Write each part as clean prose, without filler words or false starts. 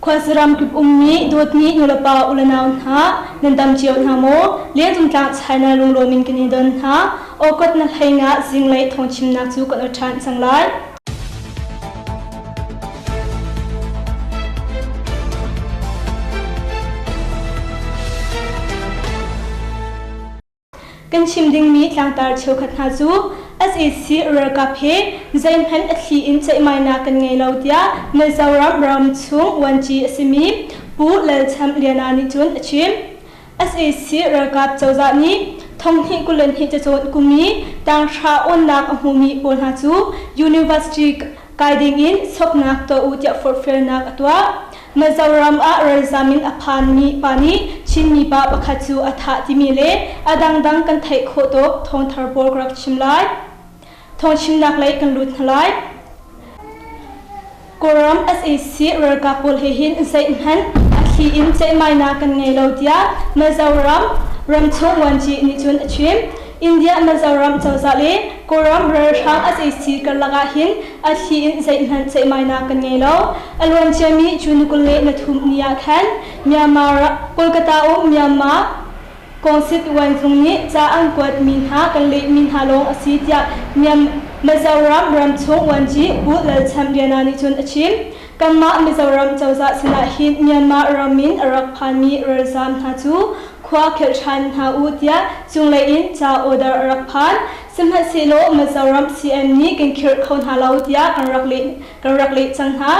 Khuasaram kip ummi dawtmi nulepa ulenau hna nan dam cio hna maw? Lengcungtlang China lunglawm in kan i don hna. Awkot na hlei nga zinglei thawngchimnak cu kan ṭhan cang lai. Kan chim dingmi tlangtar cheukhat hna cu sac ralkap he zeihmanh a thli in ceihmainak kan ngei lo tiah Mizoram ramchung vuanci a simi Pu Lalcham Liana nih cun a chim. Sac ralkap cozah nih thonghnih 22 cacawn kum i tanghra awnnak a hmumi pawl hna cu university kai ding in soknak tuah u tiah forhfialnak a tuah. Mizoram ah ralzam in a phanmi pa nih Chinmi pa pakhat cu a thah timi le a dangdang kan theih khawh tawk thawngthar pawl ka rak chim lai. Thawngchimnak lei kan lut hna lai. Kawlram sac ralkap pawl he hin zeihmanh a thli in ceihmainak kan ngei lo tiah Mizoram ramchung vuanci nih cun a chim. India Mizoram cozah le Kawlram ralhrang sac karlak ah hin a thli in zeihmanh ceihmainak kan ngei lo. A luanciami June 23 ni ah khan Myanmar Kolkata um Myanmar Kongsit Wanzung nih ca an kuatmi hna kan lehmi hna lawng a si tiah Mizoram ramchung Wanji Pu Lalcham Liana nih cun a chim. Kanmah Mizoram cozah sinah hin Myanmar ram in a rak phanmi ralzaam hna cu khua khelh ṭhan hna u tiah cunglei in ca order a rak phan. Sihmanhsehlaw Mizoram CM nih kan khirh kho hna lo tiah kan rak leh, kan rak leh cang hna.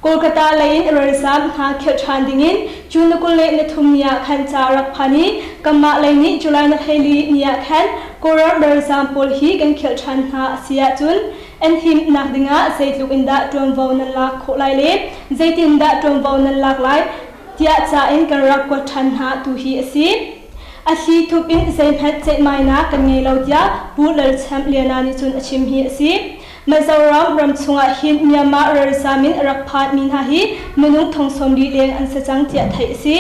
Kolkata lei in ralzaam hna khirh ṭhan dingin June 23 ni ah khan ca a rak phan i kanmah lei nih July na 14 ni ah khan Kawlram ralzaam pawl hi kan khirh ṭhan hna a si ahcun an himnak dingah zeitluk in dah ṭuanvo nan lak khawh lai le zeitindah ṭuanvo nan lak lai tiah ca in kan rak kuat ṭhan hna tu hi a si. A thli thup in zeihmanh ceihmainak kan ngei lo tiah Pu Lalchamh Liana nih cun a chim hi a si. Mizoram ram chungah hin Myanmar ralzaam in a rak phanmi hna hi minung thong 40 leng an si cang tiah theih a si.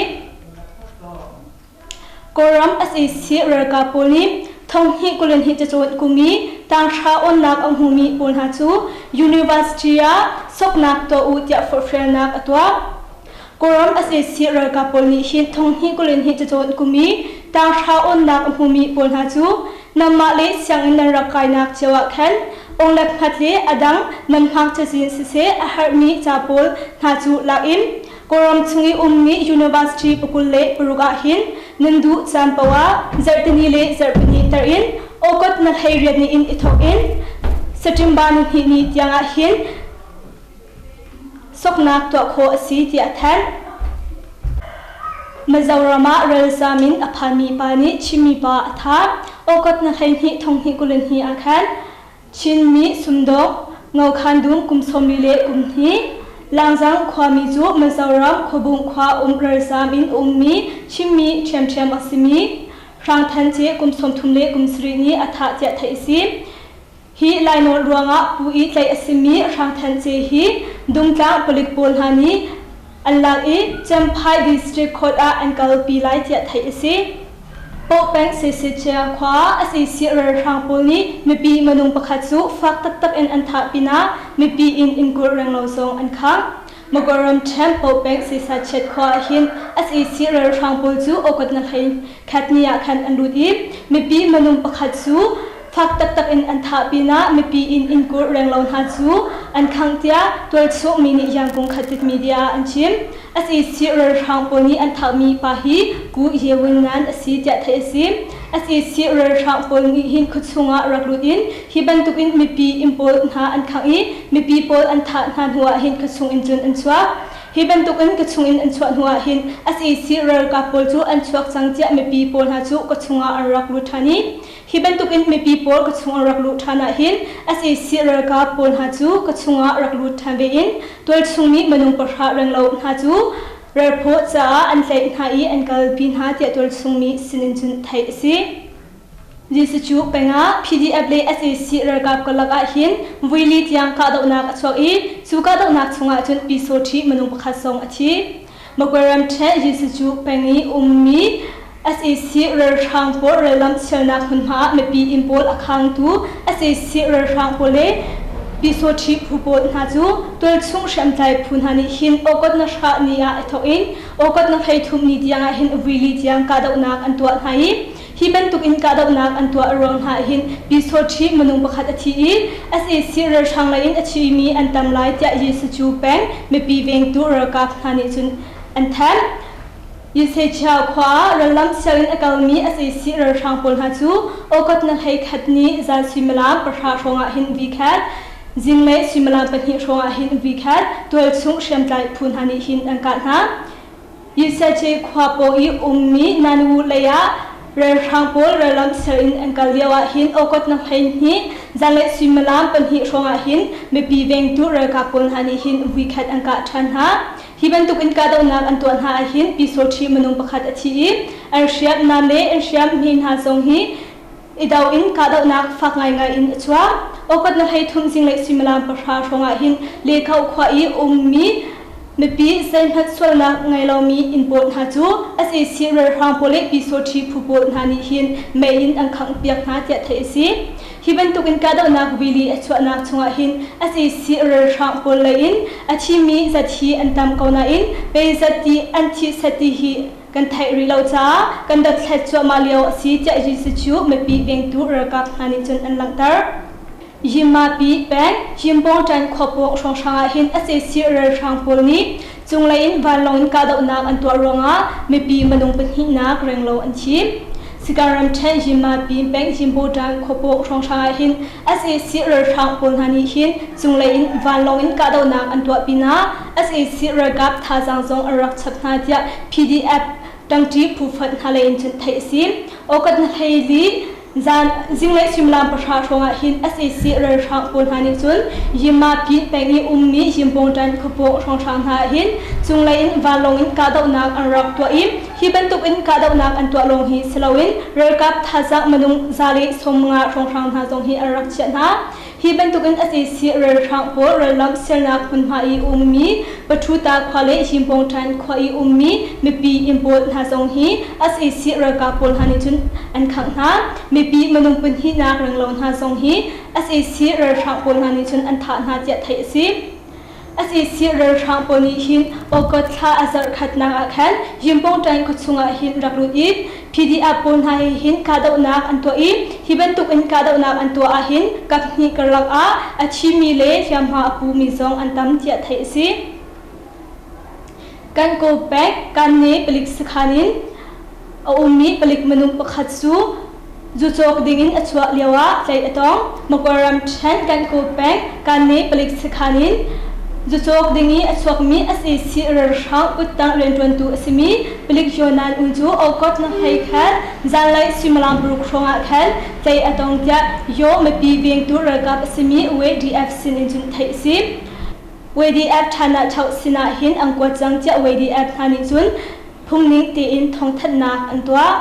Kawlram sac ralkap pawl nih thonghnih 22 cacawn kum i tanghra awnnak a hmumi pawl hna cu university ah soknak tuah u tiah forhfialnak a tuah. Kawlram sac ralkap pawl nih hin thonghnih 22 cacawn kum i tanghra awnnak a hmumi pawl hna cu nanmah le sianginn nan rak kainak cio ah khan awlek hngat le a dang nan hngak cazin siseh a herhmi ca pawl hna cu lak in Kawlram chung i ummi university pakul le paruk ah hin nan duh caan paoh ah zarhtini le zarhpini tar in August na 18 ni in i thawk in September ni hnih ni tiang ah hin soknak tuah khawh a si tiah a thanh. Mizoram ah ralzaam in a phanmi pa nih Chinmi pa a thah. August na 12 2022 ah khan Chinmi sumdawk Ngokhan dum kum 40 le kum hnih Langzang khuami cu Mizoram khuabung khua um ralzaam in ummi Chinmi ṭhiamṭhiam a simi Hrang Than Ce kum 30 le kum sarih nih a thah tiah theih a si. Hi lainawn ruangah pu i tlaih a simi Hrang Than Ce hi Dungtlang palik pawl hna nih an lak i Champhai District Court ah an kalpi lai tiah theih a si. Pohpeng Sesechia khua sac ralhrang pawl nih mipi minung pakhat cu fak taktak in an thah pinah mipi inn inn kulh renglo zong an khangh. Magoram ṭhen Pohpeng Sesachiat khua ah hin sac ralhrang pawl cu awkawt na hlei khat ni ah khan an lut i mipi minung pakhat cu fak taktak in an thah pinah mipi inn inn kulh renglo hna cu an khangh tiah tualchung mi nih Yangon Khatit media ah an chim. Sac ralhrang pawl nih an thahmi pa hi Ku Ye Win Ngan a si tiah theih a si. Sac ralhrang pawl nih hin khuachung ah rak lut in hi bantukin mipi inn pawl hna an khangh i mipi pawl an thah hna hnu ah hin khuachung in cun an chuak. Hi bantukin khuachung in an chuah hnu ah hin sac ralkap pawl cu an chuak cang tiah mipi pawl hna cu khuachung ah an rak lut ṭhan i Hi bantukin mipi pawl ka chung an rak luh ṭhan ahhin sac ralkap pawl hna cu ka chungah rak lut ṭhan ve in tualchungmi minung pahra renglo hna cu ralphaw caah an tlaih hna i an kalpi hna tiah tualchungmi sinin cun theih a si. Jesuh peng ah PDF le sac ralkap karlak ahhin vuili tiang kahdohnak a chuak i cu kahdohnak chungah cun Pyisawṭhi minung pakhat zong a thi. Magway ramṭhen Jesuh peng i ummi sac ralhrang pawl rallam chialnak hmunhma ah mipi inn pawl a khangtu sac ralhrang pawl le Pyisawṭhi phu pawl hna cu tualchung hriamtlai phu hna nih hin August na hra ni ah i thawk in August na 13 ni tiang ah hin vuili tiang kahdohnak an tuah hna i hi bantuk in kahdohnak an tuah ruang hna hin Pyisawṭhi minung pakhat a thi i sac ralhrang lei in a thimi an tam lai tiah Yesucu peng mipi vengtu ralkap hna nih cun an thanh. Yisechia khua ah rallam sial in a kalmi sac ralhrang pawl hna cu August na 11 ni zan suimilam pahra hrawngah hin vikhat, zinglei suimilam pahnih hrawngah hin vikhat tualchung hriamtlai phu hna nih hin an kah hna. Yiseche khua pawng i ummi Nanwu lei ah ralhrang pawl rallam sial in an kal lio ah hin August na 12 zanlei suimilam pahnih hrawngah hin mipi vengtu ralkap pawl hna nih hin vuikhat an kah ṭhan hna. Hi bantuk in kahdohnak an tuah hna ahhin Pyisawṭhi minung pakhat a thi i an hriamnam le an hriamhme hna zong hi i do in kahdohnak fak ngaingai in a chuak. August na 13 zinglei suimilam pahra hrawng ahhin Lekho khua i ummi mipi zeihmanh sualnak ngei lomi inn pawl hna cu sac ralhrang pawl le Pyisawṭhi phu pawl hna nih hin mei in an khanghpiak hna tiah theih a si. Hi bantuk in kahdohnak vili a chuahnak chungah hin sac ralhrang pawl lei in a thimi zat hi an tam ko nain pei zat ti an thih set ti hi kan theih rih lo caah kan dothlat cuahmah lio a si tiah Jesuh cu mipi vengtu ralkap hna nih cun an langhter. Yimmapi peng Yimbawngṭan khua pawng hrawnghrang ah hin sac ralhrang pawl nih cunglei in vanlawng in kahdohnak an tuah ruangah mipi minung pahnihnak renglo an thi. Sikan ramṭhen Yimmapi peng Yimbawṭan khuapawng hrawnghrang ah hin sac ralhrang pawl hna nih hin cunglei in vanlawng in kahdohnak an tuah pinah sac ralkap thazaang zong an rak chap hna tiah PDF ṭangṭi phu fonh hna lei in cun theih a si. August na 14 Zan zinglei suimilam pahra hrawngah hin sac ralhrang pawl hna nih cun Yimapin peng i ummi Yimbawngṭan khuapawng hrawnghrang hna ah hin cunglei in vanlawng in kahdohnak an rak tuah i hi bantuk in kahdohnak an tuah lawng hi si loin ralkap thazaang minung 150 hrawnghrang hna zong hi an rak chiah hna. Hi bantukin sac ralhrang pawl rallam sialnak hmunhma i ummi Pathuta khua le Himpawngṭhan khua i ummi mipi inn pawl hna zong hi sac ralkap pawl hna nih cun an khangh hna. Mipi minung pahnihnak renglo hna zong hi sac ralhrang pawl hna nih cun an thah hna tiah theih a si. Sac ralhrang pawl nih hin August thla a zarh khatnak ah khan Yimpawngṭaing khuachung ah hin rak lut i PDF pawl hna he hin kahdohnak an tuah i hi bantuk in kahdohnak an tuah ahhin kaphnih karlak ah a thimi le hliamhma a pumi zong an tam tiah theih a si. Kan Kaw peng Kanne palik sakhan in a ummi palik minung pakhat cu zu cawk dingin a chuah lioah tlaih a tong. Magway ramṭhen Gankaw peng Kanne palik sakhan in zu cawk ding i a chuakmi sac ralhrang kuttang rianṭuantu a simi palik Yonan U cu August na 21 zanlei suimilam paruk hrawngah khan tlaih a tong tiah Yaw mipi vengtu ralkap a simi YDF sinin cun theih a si. YDF ṭhanah ṭhauh sinah hin an kuat cang tiah YDF hna nih cun phungning tein thawngthanhnak an tuah.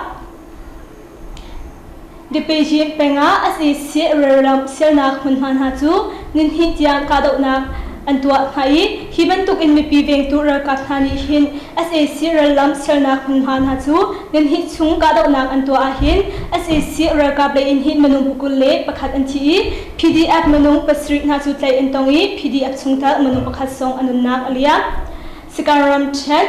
Dipejim peng ah sac ralram sialnak hmunhma hna cu nihnih tiang kahdohnak an tuah hna i hi bantuk in mipi vengtu ralkap hna nih hin sac rallam sialnak hmunhma hna cu nihnih chung kahdohnak an tuah ahhin sac ralkap lei in hin minung 21 an thi i PDF minung pasarih hna cu tlaih an tong i PDF chungtel minung pakhat zong a nunnak a liam. Sagaing ramṭhen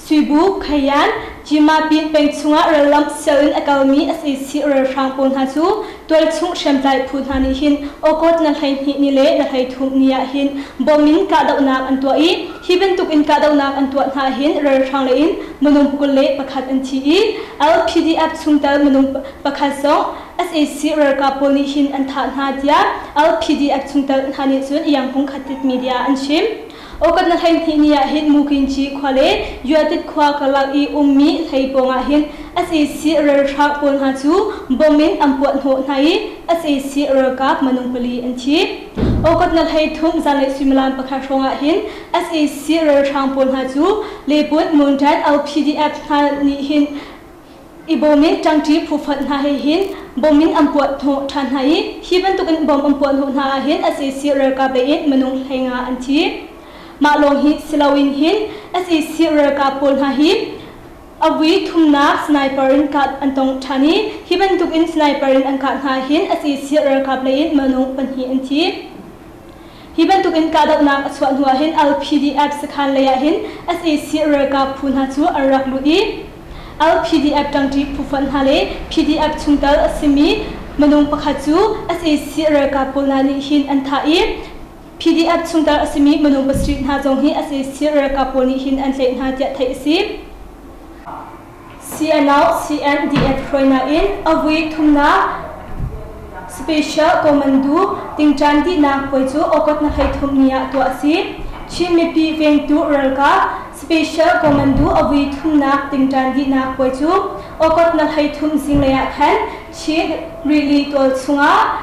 Suibu, Khayan, Jimapin peng chungah rallam sial in a kalmi sac ralhrang pawl hna cu tualchung hriamtlai phu hna nih hin August na 12 ni le na 13 ni ah hin bom in kahdohnak an tuah i hi bantuk in kahdohnak an tuah hna hin ralhrang lei in minung 21 an thi i LPDF chungtel minung pakhat zong sac ralkap pawl nih hin an thah hna tiah LPDF chungtel hna nih cun Yangon Khatit Media an chim. August na 12 ni ah hin Mukinci khua le Yuatit khua karlak i ummi hlei pawng ah hin sac ralhrang pawl hna cu bom in an puah hnawh hna i sac ralkap minung pali an thi. August na 13 zanlei suimilam pakhat hrawng ah hin sac ralhrang pawl hna cu Leput Muntan LPDF hna nih hin I bawm in ṭangṭi phufonh hna he hin bom in an puah hnawh ṭhan hna i hi bantukin bom an puah hnawh hna ah hin sac ralkap lei in minung 15 an thi. Mah lawng hi si loin hin sac ralkap pawl hna hi a vui thumnak sniper in kah an tong ṭhan i hi bantukin sniper in an kah hna hin sac ralkap lei in minung pahnih an thi. Hi bantuk in kahdohnak a chuah hnu ah hin LPDF sakhan lei ah hin sac ralkap phu hna cu an rak lut i LPDF ṭangṭi phufonh hna le PDF chungtel a simi minung pakhat cu sac ralkap pawl hna nih hin an thah i PDF chungtel a simi minung pasarih hna zong hi sac ralkap pawl nih hin an tlaih hna tiah theih a si. CNO CNDF hruainak in a vui thumnak Special Commando tingṭan dihnak puai cu August na 13 ni ah tuah a si. Chin mipi vengtu ralkap Special Commando a vui thumnak tingṭan dihnak puai cu August na 13 zinglei ah khan Chin rili tual chungah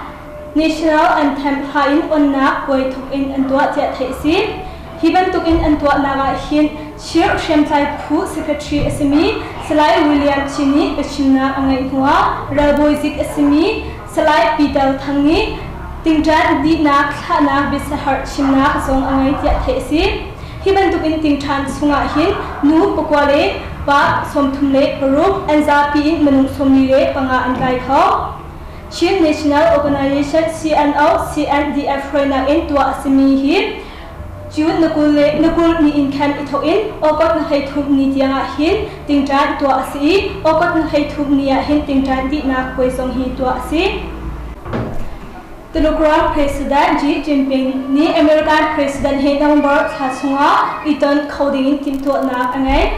National Anthem hla in onnak puai thawk in an tuah tiah theih a si. Hi bantuk in an tuahnak ah hin Chirh hriamtlai phu secretary a simi Salai William Chin nih biachimnak a ngeih hnuah ralbawi zik a simi Salai Peter Thang nih tingṭan dihnak thlahnak biasaharh chimnak zong a ngei tiah theih a si. Hi bantuk in tingṭhan chungah hin nu pakua le pa 36 an zapi in minung 45 an kai kho. Chin National Organization CNO CNDF hruainak in tuah a simi hi June na 20 le na 20 ni in khan i thawk in August na 33 ni tiangah hin tingṭan tuah a si i August na 33 ni ah hin tingṭan dihnak puai zong hi tuah a si. Tuluk ram President Xi Jinping nih American President he November thla chungah i ton kho dingin timhtuahnak a ngei.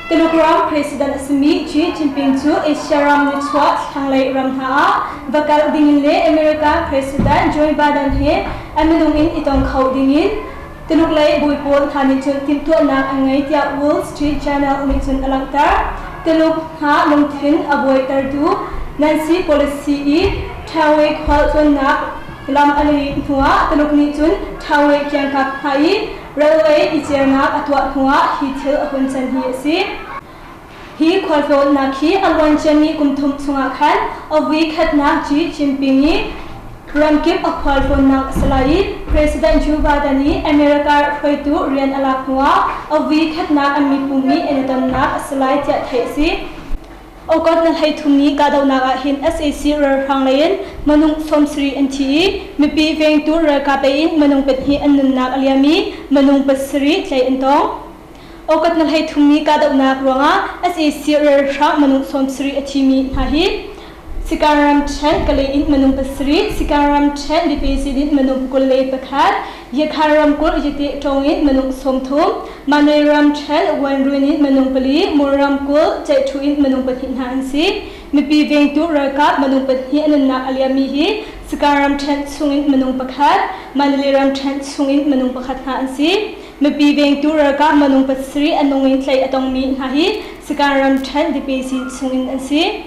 Tuluk ram President a simi Xi Jinping cu Asia ram nichuah thlanglei ram hna ah va kal dingin le American President Joe Biden he a minung in i tong kho dingin Tuluk lei bawi pawl hna nih cun timhtuahnak an ngei tiah Wall Street Journal nih cun a langhter. Tuluk hna lungthin a buaitertu Nancy Pelosi i Taiwan khualtlawnnak lam a lei hnuah Tuluk nih cun Taiwan kiangkap hna i railway i cernak a tuah hnuah hi thil a hun can hi a si. Hi khualtlawnnak hi a luanciami kum thum chungah khan a vui khatnak Xi Jinping i ramkip a khualtlawnnak a si lai i President Joe Biden i America hruaitu rian a lak hnuah a vui khatnak an mipum i an i tonnak a si lai tiah theih a si. August na 13 ni kahdohnak ah hin sac ralhrang lei in minung 70 an thi i mipi vengtu ralkap lei in minung pahnih an nunnak a liam i minung pasarih tlaih an tong. August na 13 ni kahdohnak ruangah sac ralhrang minung 70 a thimi hna hi Sikan ramṭhen Kalay in minung pasarih, Sikan ramṭhen Dipezin in minung 21, Yakhan ramkulh Yate ṭawng in minung 30, Manay ramṭhen Wanrun in minung pali, Mur ramkulh Ceihṭhu in minung pahnih hna an si. Mipi vengtu ralkap minung pahnih a nunnak a liammi hi Sikan ramṭhen chungin minung pakhat, Mandalay ramṭhen chungin minung pakhat hna an si. Mipi vengtu ralkap minung pasarih a nung in tlaih a tongmi hna hi Sikan ramṭhen Dipezin chungin an si.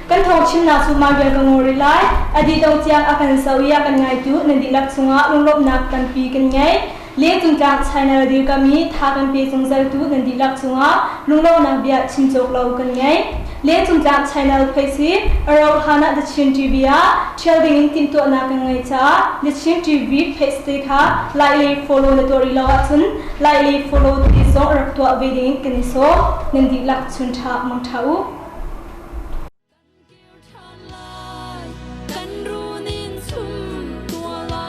Kan thawngchimnak cu mah vial ka ngol rih lai. A dih dong tiang a kan zoh i a kan ngaitu nan dihlak cungah lunglawmhnak tampi kan ngei. Lengcungtlang China dirkami tha kan pe zungzaltu nan dihlak cungah lunglawmhnak bia chim cawk lo kan ngei. Lengcungtlang China place hi a rauh hlan ah The Chin TV ah ṭhial dingin timhtuahnak kan ngei caah The Chin TV page te kha like le follow na tuah rih lo ahcun like le follow ti zong rak tuah ve dingin kan i sawm. Nan dihlak chun ṭha mang ṭha u. Kan runin chum tuala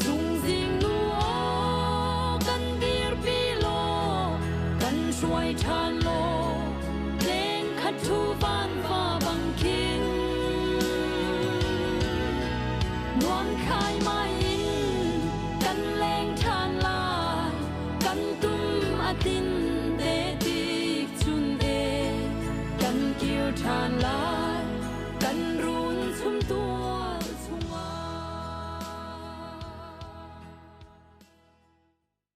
chungzing nu aw kan dirpi law kan hruai ṭhan law leng khat thu van va bang khin nuam khai mai in kan leng ṭhan lai kan tum a tin.